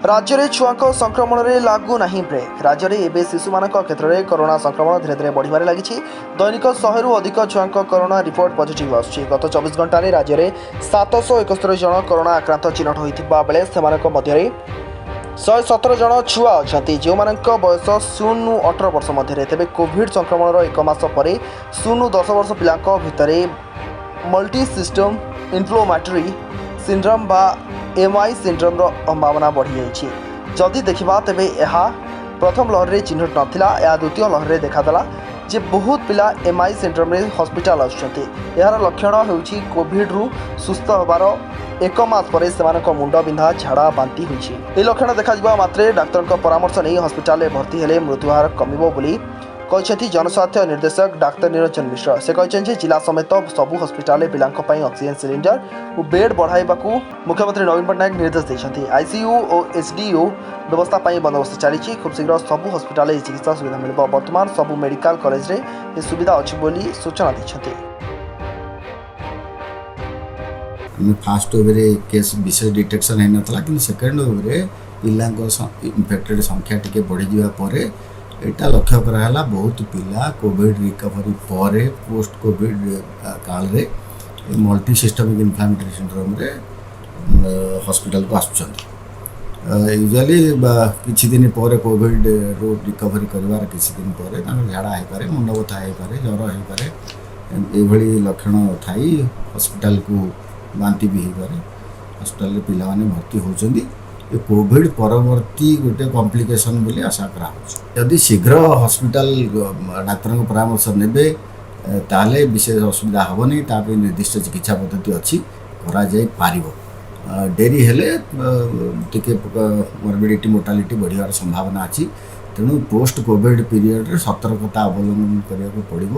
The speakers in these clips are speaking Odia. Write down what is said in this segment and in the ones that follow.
ରାଜ୍ୟରେ ଛୁଆଙ୍କ ସଂକ୍ରମଣରେ ଲାଗୁ ନାହିଁ ବ୍ରେକ୍। ରାଜ୍ୟରେ ଏବେ ଶିଶୁମାନଙ୍କ କ୍ଷେତ୍ରରେ କରୋନା ସଂକ୍ରମଣ ଧୀରେ ଧୀରେ ବଢ଼ିବାରେ ଲାଗିଛି। ଦୈନିକ 100ରୁ ଅଧିକ ଛୁଆଙ୍କ କରୋନା ରିପୋର୍ଟ ପଜିଟିଭ୍ ଆସୁଛି। ଗତ 24 ଘଣ୍ଟାରେ ରାଜ୍ୟରେ 771 ଜଣ କରୋନା ଆକ୍ରାନ୍ତ ଚିହ୍ନଟ ହୋଇଥିବା ବେଳେ ସେମାନଙ୍କ ମଧ୍ୟରେ 117 ଜଣ ଛୁଆ ଅଛନ୍ତି, ଯେଉଁମାନଙ୍କ ବୟସ 0ରୁ 18 ବର୍ଷ ମଧ୍ୟରେ। ତେବେ କୋଭିଡ୍ ସଂକ୍ରମଣର ଏକ ମାସ ପରେ 0ରୁ 10 ବର୍ଷ ପିଲାଙ୍କ ଭିତରେ ମଲ୍ଟି ସିଷ୍ଟମ୍ ଇନଫ୍ଲାମାଟୋରୀ ସିଣ୍ଡ୍ରୋମ୍ ବା ଏମ୍ଆଇ ସିଣ୍ଡ୍ରୋମ୍ର ସମ୍ଭାବନା ବଢ଼ିଯାଇଛି। ଯଦି ଦେଖିବା, ତେବେ ଏହା ପ୍ରଥମ ଲହରରେ ଚିହ୍ନଟ ନଥିଲା। ଏହା ଦ୍ୱିତୀୟ ଲହରରେ ଦେଖାଦେଲା ଯେ ବହୁତ ପିଲା ଏମ୍ଆଇ ସିଣ୍ଡ୍ରୋମ୍ରେ ହସ୍ପିଟାଲ ଆସୁଛନ୍ତି। ଏହାର ଲକ୍ଷଣ ହେଉଛି କୋଭିଡରୁ ସୁସ୍ଥ ହେବାର ଏକ ମାସ ପରେ ସେମାନଙ୍କ ମୁଣ୍ଡ ବିନ୍ଧା, ଝାଡ଼ା, ବାନ୍ତି ହୋଇଛି। ଏହି ଲକ୍ଷଣ ଦେଖାଯିବା ମାତ୍ରେ ଡାକ୍ତରଙ୍କ ପରାମର୍ଶ ନେଇ ହସ୍ପିଟାଲରେ ଭର୍ତ୍ତି ହେଲେ ମୃତ୍ୟୁହାର କମିବ ବୋଲି କହିଛନ୍ତି ଜନସ୍ୱାସ୍ଥ୍ୟ ନିର୍ଦ୍ଦେଶକ ଡାକ୍ତର ନିରଞ୍ଜନ ମିଶ୍ର। ସେ କହିଛନ୍ତି ଯେ ଜିଲ୍ଲା ସମେତ ସବୁ ହସ୍ପିଟାଲରେ ପିଲାଙ୍କ ପାଇଁ ଅକ୍ସିଜେନ୍ ସିଲିଣ୍ଡର ଓ ବେଡ୍ ବଢ଼ାଇବାକୁ ମୁଖ୍ୟମନ୍ତ୍ରୀ ନବୀନ ପଟ୍ଟନାୟକ ନିର୍ଦ୍ଦେଶ ଦେଇଛନ୍ତି। ଆଇସିୟୁ ଓ ଏଚ୍ଡିୟୁ ବ୍ୟବସ୍ଥା ପାଇଁ ବନ୍ଦୋବସ୍ତ ଚାଲିଛି। ଖୁବ୍ ଶୀଘ୍ର ସବୁ ହସ୍ପିଟାଲରେ ଏହି ଚିକିତ୍ସା ସୁବିଧା ମିଳିବ। ବର୍ତ୍ତମାନ ସବୁ ମେଡିକାଲ କଲେଜରେ ଏ ସୁବିଧା ଅଛି ବୋଲି ସୂଚନା ଦେଇଛନ୍ତି। ଆମେ ଫାଷ୍ଟ ୱେଭ୍ରେ କେସ୍ ବିଶେଷ ଡିଟେକ୍ସନ୍ ହେଇନଥିଲା, କିନ୍ତୁ ସେକେଣ୍ଡ ୱେଭ୍ରେ ପିଲାଙ୍କ ଇନଫେକ୍ଟେଡ଼ ସଂଖ୍ୟା ଟିକେ ବଢ଼ିଯିବା ପରେ ଏଇଟା ଲକ୍ଷ୍ୟ କରାହେଲା, ବହୁତ ପିଲା କୋଭିଡ଼ ରିକଭରି ପରେ ପୋଷ୍ଟ କୋଭିଡ଼ କାଳରେ ମଲ୍ଟି ସିଷ୍ଟମିକ୍ ଇନଫ୍ଲାମେଟରୀ ସିଣ୍ଡ୍ରୋମ୍ରେ ହସ୍ପିଟାଲକୁ ଆସୁଛନ୍ତି। ୟୁଜୁଆଲି କିଛି ଦିନ ପରେ, କୋଭିଡ଼ରୁ ରିକଭରି କରିବାର କିଛି ଦିନ ପରେ ତାଙ୍କର ଝାଡ଼ା ହେଇପାରେ, ମୁଣ୍ଡ ବଥା ହେଇପାରେ, ଜ୍ୱର ହେଇପାରେ, ଏଇଭଳି ଲକ୍ଷଣ ଥାଇ ହସ୍ପିଟାଲକୁ, ବାନ୍ତି ବି ହେଇପାରେ, ହସ୍ପିଟାଲରେ ପିଲାମାନେ ଭର୍ତ୍ତି ହେଉଛନ୍ତି। ଏ କୋଭିଡ଼ ପରବର୍ତ୍ତୀ ଗୋଟେ କମ୍ପ୍ଲିକେସନ୍ ବୋଲି ଆଶା କରାହେଉଛି। ଯଦି ଶୀଘ୍ର ହସ୍ପିଟାଲ ଡାକ୍ତରଙ୍କ ପରାମର୍ଶ ନେବେ, ତାହେଲେ ବିଶେଷ ଅସୁବିଧା ହେବନି। ତା ପାଇଁ ନିର୍ଦ୍ଦିଷ୍ଟ ଚିକିତ୍ସା ପଦ୍ଧତି ଅଛି, କରାଯାଇପାରିବ। ଡେରି ହେଲେ ଟିକେ ମର୍ବିଡ଼ିଟି, ମୋର୍ଟାଲିଟି ବଢ଼ିବାର ସମ୍ଭାବନା ଅଛି। ତେଣୁ ପୋଷ୍ଟ କୋଭିଡ଼ ପିରିୟଡ଼ରେ ସତର୍କତା ଅବଲମ୍ବନ କରିବାକୁ ପଡ଼ିବ।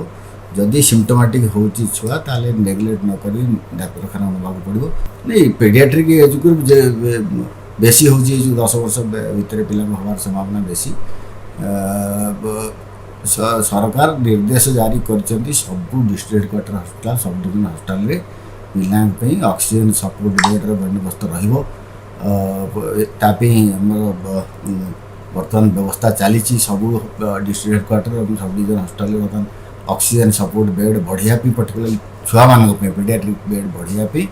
ଯଦି ସିମ୍ପଟୋମାଟିକ୍ ହେଉଛି ଛୁଆ, ତାହେଲେ ନେଗ୍ଲେକ୍ଟ ନ କରି ଡାକ୍ତରଖାନା ନେବାକୁ ପଡ଼ିବ। ନାଇଁ, ପେଡ଼ିଆଟ୍ରିକ୍ ଏଜ୍ ଗ୍ରୁପ୍ ଯେ ବେଶୀ ହେଉଛି, ଏଇ ଯେଉଁ 10 ବର୍ଷ ଭିତରେ ପିଲାଙ୍କ ହେବାର ସମ୍ଭାବନା ବେଶୀ। ସରକାର ନିର୍ଦ୍ଦେଶ ଜାରି କରିଛନ୍ତି, ସବୁ district headquarter hospital, sub division ହସ୍ପିଟାଲରେ ପିଲାଙ୍କ ପାଇଁ ଅକ୍ସିଜେନ୍ ସପୋର୍ଟ ବେଡ଼୍ର ବନ୍ଦୋବସ୍ତ ରହିବ। ତା ପାଇଁ ଆମର ବର୍ତ୍ତମାନ ବ୍ୟବସ୍ଥା ଚାଲିଛି। ସବୁ ଡିଷ୍ଟ୍ରିକ୍ଟ ହେଡ଼କ୍ୱାର୍ଟର ଏବଂ ସବ୍ ଡିଭିଜନ ହସ୍ପିଟାଲରେ ବର୍ତ୍ତମାନ ଅକ୍ସିଜେନ୍ ସପୋର୍ଟ ବେଡ଼୍ ବଢ଼ିବା ପାଇଁ, ପର୍ଟିକୁଲାରଲି ଛୁଆମାନଙ୍କ ପାଇଁ ପେଡ଼ିଆଟ୍ରିକ୍ ବେଡ଼୍ ବଢ଼ିବା ପାଇଁ।